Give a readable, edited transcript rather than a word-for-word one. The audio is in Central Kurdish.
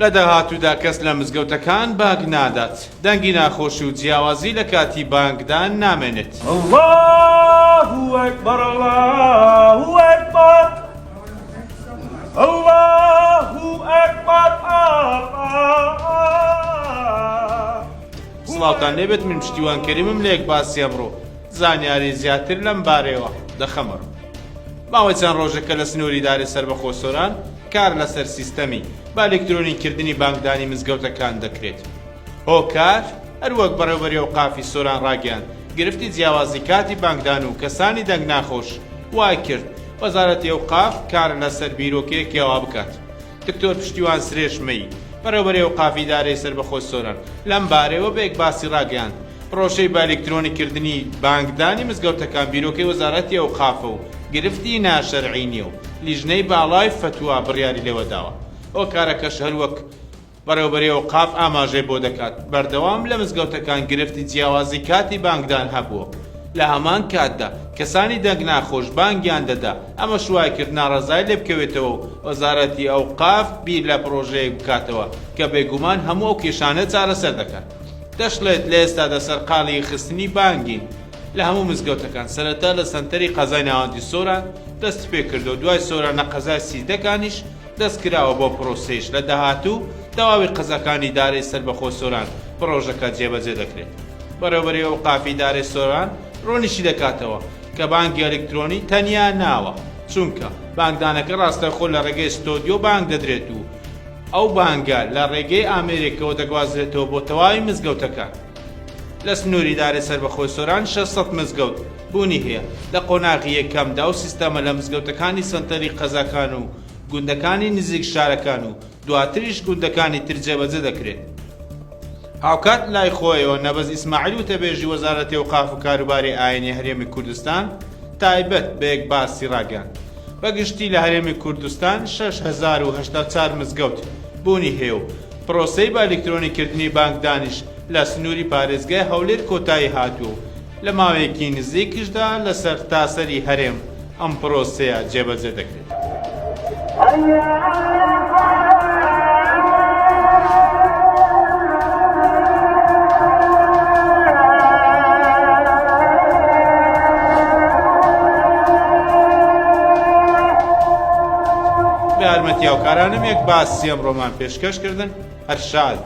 لە داهاتوودا کەس لە مزگەوتەکان بانگ نادات، دەنگی ناخۆش و جیاوازی لە کاتی بانگدان نامێنێت. اللە اکبر اللە اکبر اللە اکبر سڵاوتان لێبێت من پشتیوان کەریمم لە یەک باسی ئەمڕۆ زانیاری زیاتر لەم بارەیەوە دەخەمە ڕوو. ماوەی چەند ڕۆژێکە لە سنووری ئیدارەی سەربەخۆ سۆران کار لەسەر سیستەمی بە ئەلیکترۆنی کردنی بانگدانی مزگەوتەکان دەکرێت. هۆکار، هەروەک بەڕێوبەری ئەوقافی سۆران ڕاگەیاند، گرفتی جیاوازی کاتی بانگدان و کەسانی دەنگ ناخۆش وایکرد وەزارەتی ئەوقاف کار لەسەر بیرۆکەیەکی ئاوا بکات. دکتۆر پشتیوان سرێشمەیی، بەڕێوبەری ئەوقافی ئیدارەی سەربەخۆی سۆران، لەم بارەیەوە بە یەکباسی ڕاگەیاند، پڕۆژەی بە ئەلیکترۆنی کردنی بانگدانی مزگەوتەکان بیرۆکەی وەزارەتی ئەوقافە و گرفتی ناشەرعی نییە و لیژنەی باڵای فەتوا بڕیاری لێوە داوە. هۆکارەکەش هەروەک بەڕێوبەری ئەوقاف ئاماژەی بۆ دەکات، بەردەوام لە مزگەوتەکان گرفتی جیاوازی کاتی بانگدان هەبووە و لە هەمان کاتدا کەسانی دەنگ ناخۆش بانگیان دەدا، ئەمەش وایکرد ناڕەزایی لێبکەوێتەوە و وەزارەتی ئەوقاف بیر لە پڕۆژەیەک بکاتەوە کە بێگومان هەموو ئەو کێشانە چارەسەر دەکات. دەشڵێت، لە ئێستادا سەرقاڵی خستنی بانگین لە هەموو مزگەوتەکان، سەرەتا لە سەنتەری قەزای ناوەندی سۆران دەستیپێکردووە، دوای سۆران لە قەزای سیدەکانیش دەستکراوە بەو پڕۆسەیەش، لە داهاتوو تەواوی قەزاکانی ئیدارەی سەربەخۆ سۆران پڕۆژەکە جێبەجێ دەکرێت. بەڕێوەبەری ئەوقافی ئیدارەی سۆران ڕوونیشیدەکاتەوە، کە بانگی ئەلیکترۆنی تەنیا ناوە، چونکە بانگدانەکە ڕاستەوخۆ لە ڕێگەی ستۆدیۆ بانگ دەدرێت و ئەو بانگە لە ڕێگەی ئامێرێکەوە دەگوازرێتەوە بۆ تەواوی مزگەوتەکان. لە سنووری ئیدارەی سەربەخۆی سۆران 600 مزگەوت بوونی هەیە، لە قۆناغی یەکەمدا ئەو سیستەمە لە مزگەوتەکانی سەنتەری قەزاکان و گوندەکانی نزیک شارەکان و دواتریش گوندەکانی تر جێبەجێ دەکرێت. هاوکات لای خۆیەوە نەبەز ئیسماعیل وتەبێژی وەزارەتی ئەوقاف و کاروباری ئاینی هەرێمی کوردستان تایبەت بە یەکباسی ڕاگەیاند، بە گشتی لە هەرێمی کوردستان 6084 مزگەوت بوونی هەیە و پرۆسەی بە ئەلیکترۆنی کردنی بانکدانیش لە سنووری پارێزگای هەولێر کۆتایی هاتووە و لە ماوەیەکی نزیکیشدا لە سەرتاسەری هەرێم ئەم پرۆسەیە جێبەجێ دەکرێت. بە یارمەتی هاوکارانم یەک باسی ئەمڕۆمان پێشکەش کردن هەر شاد.